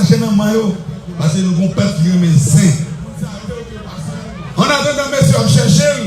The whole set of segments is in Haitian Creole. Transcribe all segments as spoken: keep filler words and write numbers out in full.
Chache nan men yo, paske nou gon pèp ki renmen zen. An atandan mesye ap chèche l,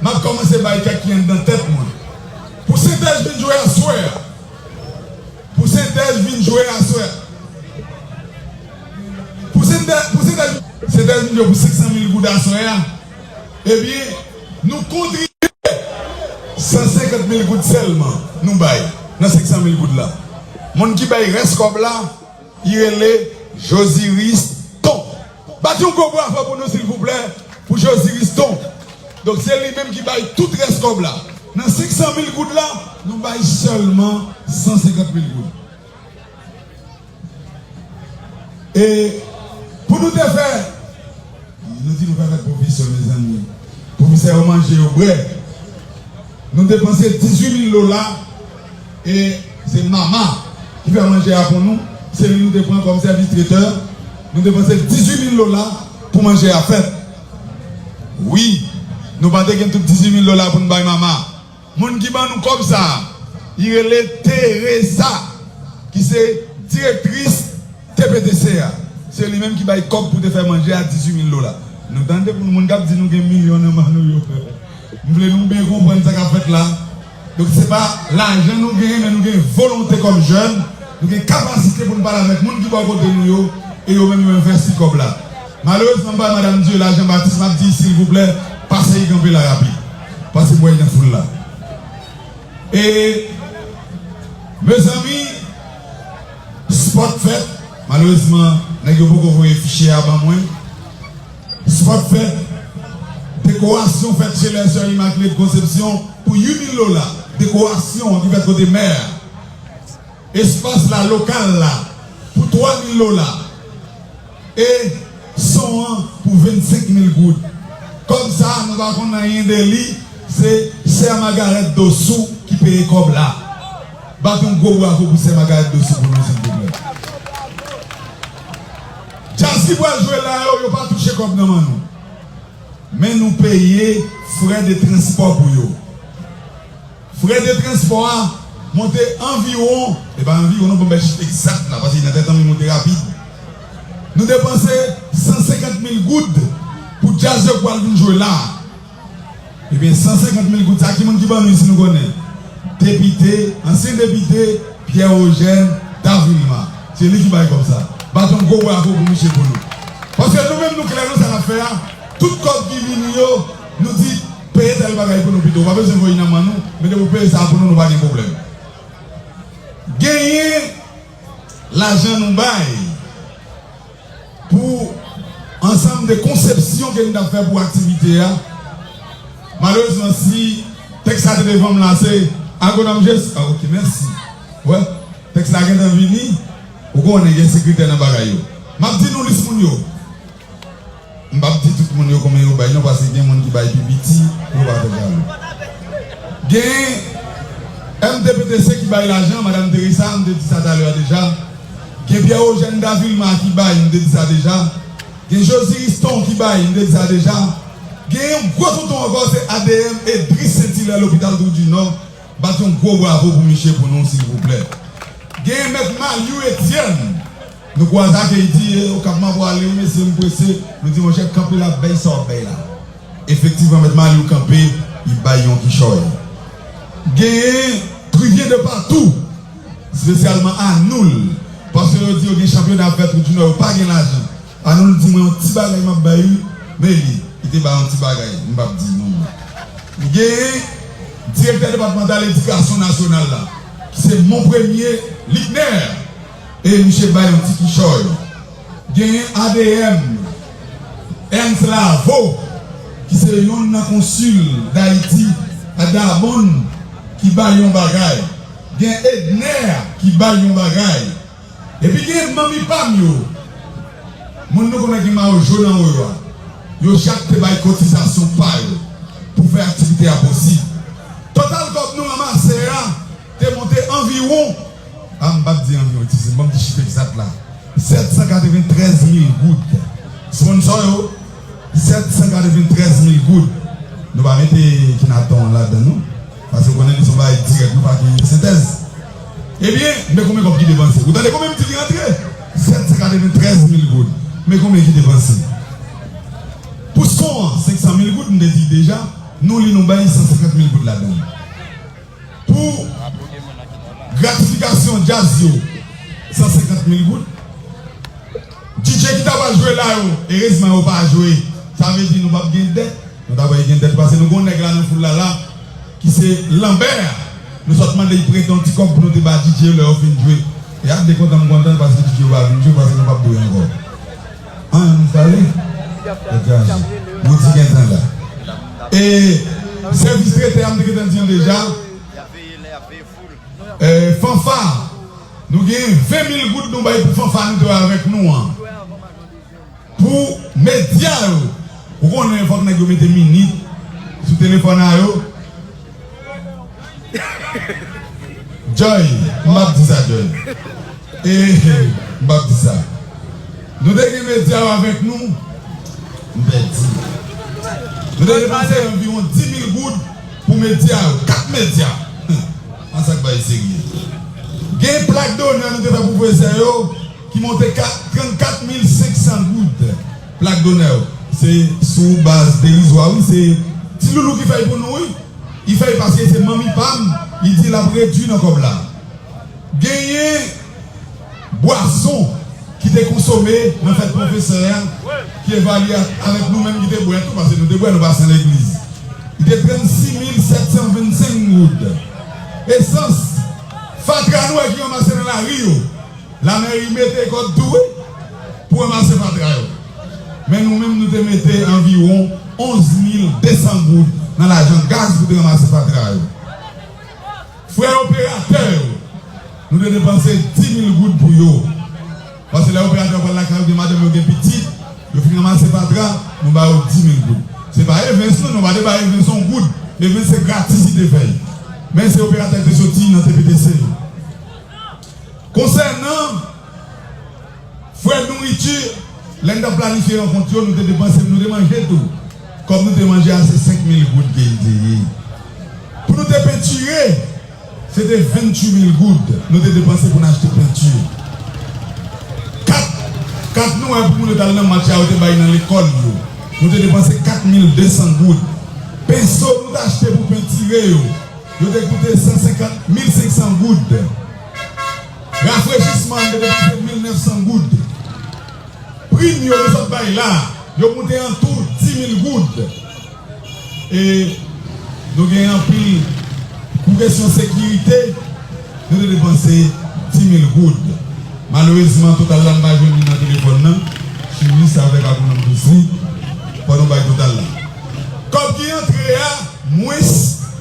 m ap kòmanse bay kèk ki anndan tèt mwen. Pou Sentèj vin jwe aswè a. Pou Sentèj vin jwe aswè a. Pou Sentèj, pou Sentèj, Sentèj vin jwe pou senk san mil goud aswè a. Ebyen, nou kontribye san senkant mil goud sèlman nou bay nan senk san mil goud la. Moun ki bay rès kòb la, li rele Josiris Ton. Bat yon gwo bravo pou nou, silvouplè, pou Josiris Ton. Donk, se li menm ki bay tout rès kòb la. Nan senk san mil goud la, nou bay sèlman san senkant mil goud. E pou nou te fè, nou di nou pa fè pwofesè, mezanmi. Pwofesè yo manje, yo bwè. Nou depanse dizuit mil dola, e se mama ki fè manje a pou nou. Se li nou te pran kòm sèvis tretè. Nou depanse dizuit mil dola pou manje a fèt. Wi, nou pa te gen tout dizuit mil dola pou n bay mama. Moun ki ban nou kòb sa a, li rele Teresa, ki se direktris T P T C a. Se li menm ki bay kòb pou te fè manje a dizuit mil dola. Nou tande pou moun k ap di nou gen milyon nan men nou yo. M vle nou byen konprann sa k ap fèt la. Donk, se pa lajan nou genyen, men nou gen volonte kòm jèn. Nou gen kapasite pou n pale avèk moun ki bò kote nou yo, e yo menm yo envèsti kòb la. Malerezman, m pa wè Madanm Dieu la, Jean Baptiste, m ap di, silvouplè, pase y kanpe la rapid. Paske m wè y nan foul la. E, mezanmi, spòt fèt. Malerezman, nèg yo poko voye fichye a ban mwen. Spòt fèt. Dekorasyon fèt chez les Sœurs Immaculées de Conception pou uit mil dola. Dekorasyon ki fèt kote mè a. Espas la, lokal la, pou twa mil dola. E son an pou vennsenk mil goud. Kòb sa a, nou pa konn anyen de li, se sè Magarèt Dosou ki peye kòb la. Bat yon gwo bravo pou sè Magarèt Dosou pou nou, silvouplè. Djaz ki pral jwe la yo, yo pa touche kòb nan men nou. Men nou peye frè de transpò pou yo. Frè de transpò a monte anviwon, e pa anviwon non, pou m bay chif egzak la, paske nan tèt anvi monte rapid. Nou depanse san senkant mil goud pou djaz yo k pral vin jwe la a. Ebyen, san senkant mil goud sa, ki moun ki ban nou, si nou konnen? Depite, ansyen depite, Pierre Eugène Davilma. Se li ki bay kòb sa. Bat yon gwo bravo pou misye pou nou. Paske nou menm nou klè nan sa n ap fè a. Tout kòb ki vini yo, nou di peye tèl bagay pou nou pito. Ou pa bezwen voye nan men nou, men depi w peye sa pou nou, nou pa gen pwoblèm. Genyen lajan nou bay pou ansanm de konsepsyon ke n t ap fè pou aktivite a. Malerezman, si tèks la te devan m la, se Agwonòm Jes, ah, ok, mèsi. Wè, tèks la gentan vini, ou konnen gen sekretè nan bagay yo. M ap di nou lis moun yo. M p ap di tout moun yo konbyen yo bay non, paske gen moun ki bay pi piti, yo pa fè jalou. Gen M T P T C ki bay lajan, Madanm Teresa, m te di sa talè a deja. Gen Pierre Eugène Davilma ki bay, m te di sa deja. Gen Josiris Ton ki bay, m te di sa deja. Gen yon gwo tonton ankò, se A D M Edris Saint Hilaire, Lopital Trou du Nord. Bat yon gwo bravo pou misye pou nou, silvouplè. Gen Mèt Maliou Etienne. Nou kwaze ak li, li di, eh, Okap m ap prale, wi, mesye, m prese. Nou di, monchè, kanpe la, bèy sa w ap bèy la. Efektivman, Mèt Maliou kanpe, li bay yon kichòy. Genyen Trivyen de Patou, espesyalman Anoul, paske yo di yo gen chanpyona ap fèt Trou du Nò, yo pa gen lajan. Anoul di mwen yon ti bagay m ap bay wi, men li, li te bay yon ti bagay, m p ap di non. Genyen direktè depatmantal edikasyon nasyonal la, ki se Mon Premye Ligner, e misye bay yon ti kichòy. Genyen A D M, Ernst Lavo, ki se yonn nan konsil Dayiti a Dabonn, ki bay yon bagay. Gen Edner ki bay yon bagay. Epi gen manmi pa m yo, moun nou konnen ki mayo jòn anwo yo a, yo chak te bay kotizasyon pa yo pou fè aktivite a posib. Total kòb nou ranmase a te monte anviwon, a, m p ap di anviwon, ekskize m, ban m di chif egzak la, sèt san katreventrèz mil goud. Sponsò yo, sèt san katreventrèz mil goud. Nou pa mete Kinaton an ladan non. Paske w konnen li se yon bagay dirèk, nou pa gen sentèz. Ebyen, men konbyen kòb ki depanse. Ou tande konbyen m di ki rantre? Sèt san katreventrèz mil goud. Trèz mil goud. Men konbyen ki depanse? Pou son an, senk san mil goud, m te di deja, nou li nou bay san senkant mil goud ladan l. Pou gratifikasyon djaz yo, san senkant mil goud. D J ki ta pral jwe la yo, erezman yo pa jwe. Sa vle di nou p ap gen dèt. Nou ta pral gen dèt paske nou gen yon nèg la nan foul la la, ki se Lanbè a. Nou sot mande l prete yon ti kòb pou nou te ba D J yo lè yo fin jwe. E a de kontan m kontan paske D J yo pa vin jwe paske nou p ap bouyi ankò. An, nou pale? Degaj. Bouti gentan la. E sèvis trete a, m te gentan di l deja. E, fanfa, nou gen ven mil goud nou bay pou fanfa nou te wè avèk nou an. Pou medya yo, ou konnen fòk nèg yo mete minit sou telefòn a yo. Joy, m p ap di sa, Joy. E, m p ap di sa. Nou te gen medya yo avèk nou, m pèdi. Nou te depanse anviwon dis mil goud pou medya yo, kat medya. An sa k bay serye. Gen plak donè nou te fè pou pwofesè yo, ki monte ka-, trannkat mil senk san goud. Plak donè yo, se sou baz derizwa, wi, se Ti Loulou ki fè l pou nou, wi. Li fè l paske se manmi pa m, li di l ap redui nan kòb la. Genyen bwason ki te konsome nan fèt pwofesè a, ki evalye avèk nou menm ki te bwè tou, paske nou te bwè, nou pase nan legliz. Li te trannsis mil sèt san vennsenk goud. Esans, fatra nou wè ki ranmase nan lari yo. Lamèri mete kòb tou wi pou ranmase fatra yo. Men nou menm nou te mete anviwon onz mil de san goud nan lajan gaz pou te ranmase fatra yo. Frè operatè yo, nou te depanse dis mil goud pou yo. Paske lè operatè yo pral lakay yo, gen madanm yo, gen pitit, yo fin ranmase fatra, nou ba yo dis mil goud. Se pa Evens non, nou pa te ba Evens yon goud. Evens se gratis li te fè l. Men se operatè ki te soti nan T P T C yo. Konsènan frè nouriti, lè n t ap planifye rankont yo, nou te depanse, nou te manje tou. Kòb nou te manje a, se senk mil goud ke l te ye. Pou nou te pentire, se te venntuit mil goud nou te depanse pou n achte penti. Kat, kat nou wè pou moun yo t al nan match la, yo te bay nan lekòl yo. Nou te depanse kat mil de san goud. Penso nou t achte pou pentire yo, yo te koute san senkant, mil senk san goud. Rafrechisman an te depanse mil nèf san goud. Prim yo nou sot bay la, yo moute an tou dis mil goud. E nou gen anpil, pou kesyon sekirite, nou te depanse dis mil goud. Malerezman, total la m pa jwenn li nan telefòn nan. Chiris avèk agounòm Prisli, fò nou bay total la. Kòb ki antre a, mwens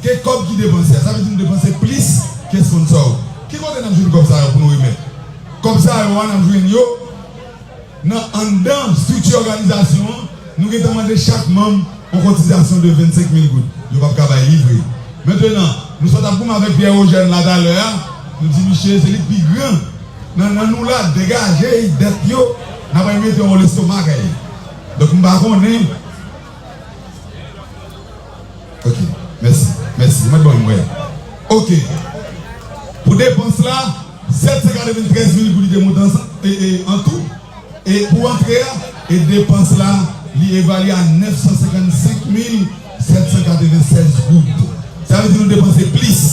ke kòb ki depanse a. Sa vle di nou depanse plis ke sponsò. Ki kote n ap jwenn kòb sa yo pou nou remèt? Kòb sa yo a, n ap jwenn yo nan anndan estrikti òganizasyon an. Nou gentan mande chak manm yon kotizasyon de vennsenk mil goud. Yo p ap ka bay li vre. Mentenan, nou sot ap goumen avèk Pierre Eugène la talè a. Nou di misye, se li k pi gran nan, nan nou la, degaje dèt yo, n ap al mete yon lestomak a li. Donk, m pa konnen. Ok, mèsi, mèsi. Ou mèt ban m wè. Ok. Pou depans la, sèt san katreventrèz mil goud li te monte ansanm, e, e, an tou. E pou antre a, e depans la, li evalye a nèf san senkannsenk mil sèt san katrevensèz goud. Sa vle di nou depanse plis.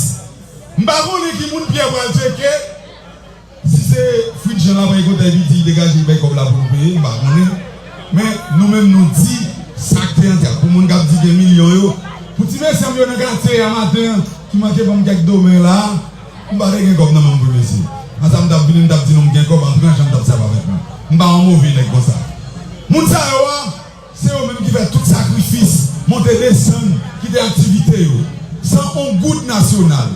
M pa konnen ki moun Pierre pral tcheke. Si se Fritz Jean la pran kote epi di degaje bay kòb la pou nou peye, m pa konnen. Men nou menm nou di sa k te antre a. Pou moun k ap di gen milyon yo, pou ti mesye m yo nan katye a maten an ki manke ban m kèk domen la, m pa te gen kòb nan men m vre mesye. Ansanm m t ap vini, m t ap di nou m gen kòb, an gran jan m t ap sèvi avèk nou. M pa yon move nèg konsa. Moun sa yo a, se yo menm ki fè tout sakrifis, monte desann, kite aktivite yo, san on goud nasyonal.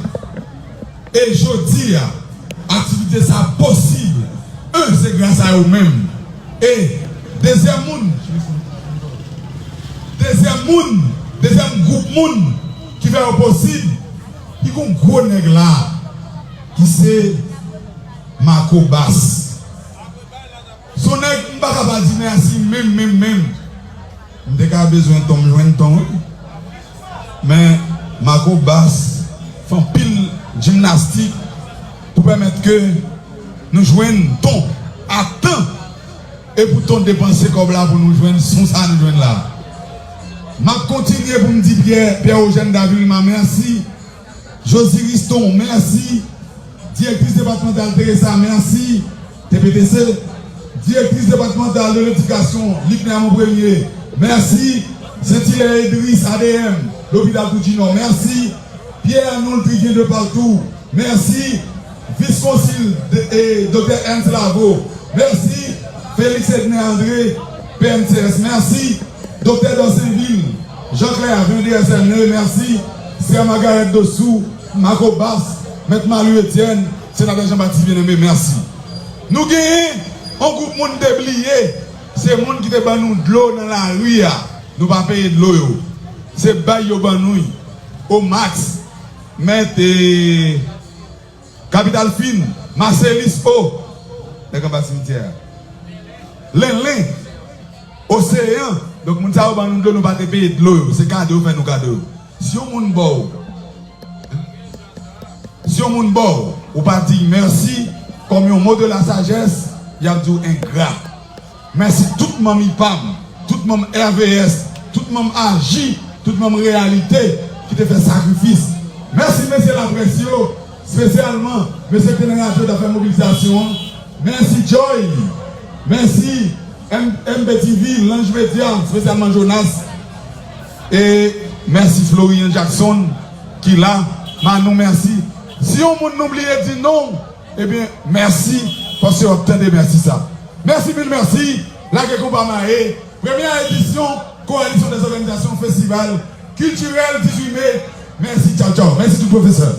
E jodi a, aktivite sa posib, un, se gras a yo menm. E dezyèm moun, dezyèm moun, dezyèm gwoup moun ki fè yo posib, li gon gwo nèg la, ki se Marco Bass. Se yon nèg m pa ka pa di mèsi menm, menm, menm. M te ka bezwen ton, m jwenn ton, wi. Men Marco Bass fè anpil jimnastik pou pèmèt ke nou jwenn ton a tan E pou ton depanse kòb la pou nou jwenn son sa nou jwenn la. M ap kontinye pou m di Pyè, Pyè Ojèn Davilma, mèsi. Josi Riston, mèsi. Direktris depatmantal Teresa, mèsi. T P T C. Direktris depatmantal de ledikasyon, Luc Nermon Premier, mèsi. Sentilè Edris, A D M, Lopital Tou Dinò, mèsi. Pierre Arnould Trivien de Partout, mèsi. Vis Konsil, de- e, Doktè Ernst Lavo, mèsi. Félix Edner André, P N C S, mèsi. Doktè Dorsainville, Jean Clair, V D S N E, mèsi. Sè Margaret Dossou, Marco Bass, Mèt Malu Etienne, Senatè Jean Baptiste Bien-Aimé, mèsi. Nou genyen yon gwoup moun te bliye, se moun ki te ban nou dlo nan lari a. Nou pa peye dlo yo. Se bay yo ban nou. Omax, Mèt, e, Kapital Fin, Marcelis O, nèg anba simityè a. Lenlen, Oseyan. Donk, moun sa yo ban nou dlo, nou pa te peye dlo yo. Se kado yo fè nou kado yo. Si yon moun ba w, si yon moun ba w, ou pa di mèsi, kòm yon mo de la sajès, y ap di w engra. Mèsi tout manm IPAM, tout manm R V S, tout manm AJI, tout manm Reyalite ki te fè sakrifis. Mèsi mesye laprès yo, espesyalman mesye ki te nan radyo t ap fè mobilizasyon an. Mèsi Joy, mèsi M- MBTV, Lanj Media, espesyalman Jonas. E mèsi Florian Jackson ki la. Manou, mèsi. Si yon moun nou bliye di non, ebyen, mèsi, paske w ap tande mèsi sa. Mèsi, mil mèsi. Lage konpa maye. Premyè edisyon Coalition des organisations festival culturel dizwit me. Mèsi, tchaw, tchaw. Mèsi tout pwofesè.